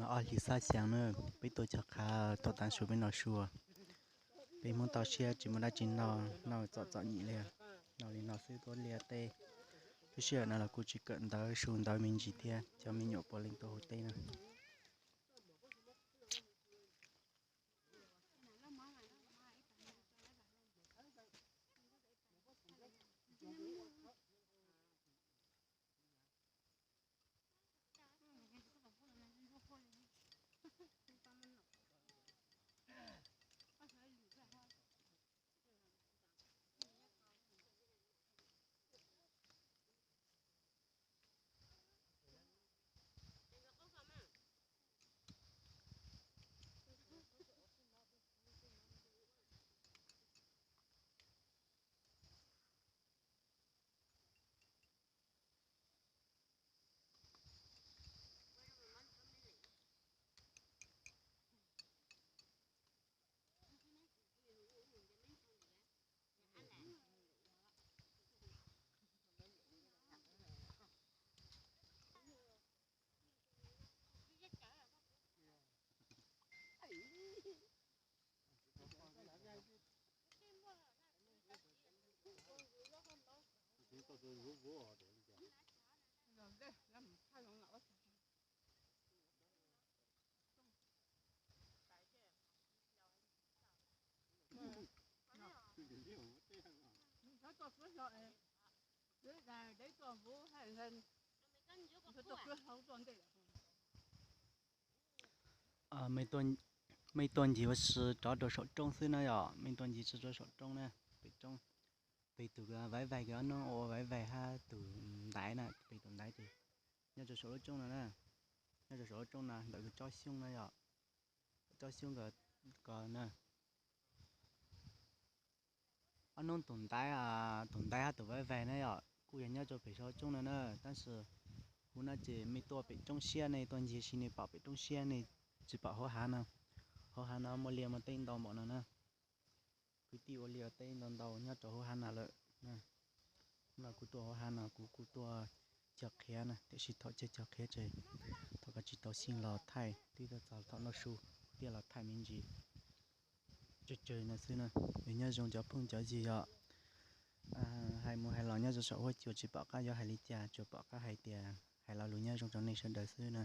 Ob hlis xab xyoo na, peb tuaj cog qhav tau tav su peb noj su. Peb Hmoob toj siab tsis muaj dab tsi noj, noj txom txom nyem li. Noj li no xwb, tuaj liaj teb. Lub sij hawm no los kuj tsis kawm ntawv su ntawv me ntsis thiab, cov me nyuam puav leej tuaj hu teb na. Mej tuaj ncig ua si rov rau saum roob xwb na yom, mej tuaj ncig tsis rau saum roob na, pem roob, pem tus vaiv vaig, ob nub ua vaiv vaig hab tus ntaiv na, pem tus ntaiv ces nyob rau saum lub roob no na, nyob rau saum lub roob no ntawm tsob xyoob na yom, tsob xyoob ko na. Ob nub tus ntaiv, tus ntaiv hab tus vaiv vaig na yom, kuj yog nyob rau pem saum roob no na, tab sis kuv no ces mej tuaj pem roob siab, nej tuaj ncig si nej pom pem roob siab, nej tsis pom hauv hav no. Hauv hav no muaj liaj muaj teb ntau npaum no na. Kwv tij ua liaj ua teb ntau ntau nyob rau hauv hav no lawm. Hnub no kuv tuaj hauv hav no kuv kuj tuaj cog qhiav na, tiam sis thaum cog cog qhiav ces thaum koj tsis tau xyeej los thaij, twb txog thaum noj su kuv thiaj los thaij me ntsis tsawg tsawg no xwb na. Es nyob zoo cov phooj cov ywg yom, hais mus hais los nyob rau saum huab cua tsis pom qab yuav hais li cas, tsuas pom qab hais tias hais lo lus nyob zoo rau nej sawv daws xwb na.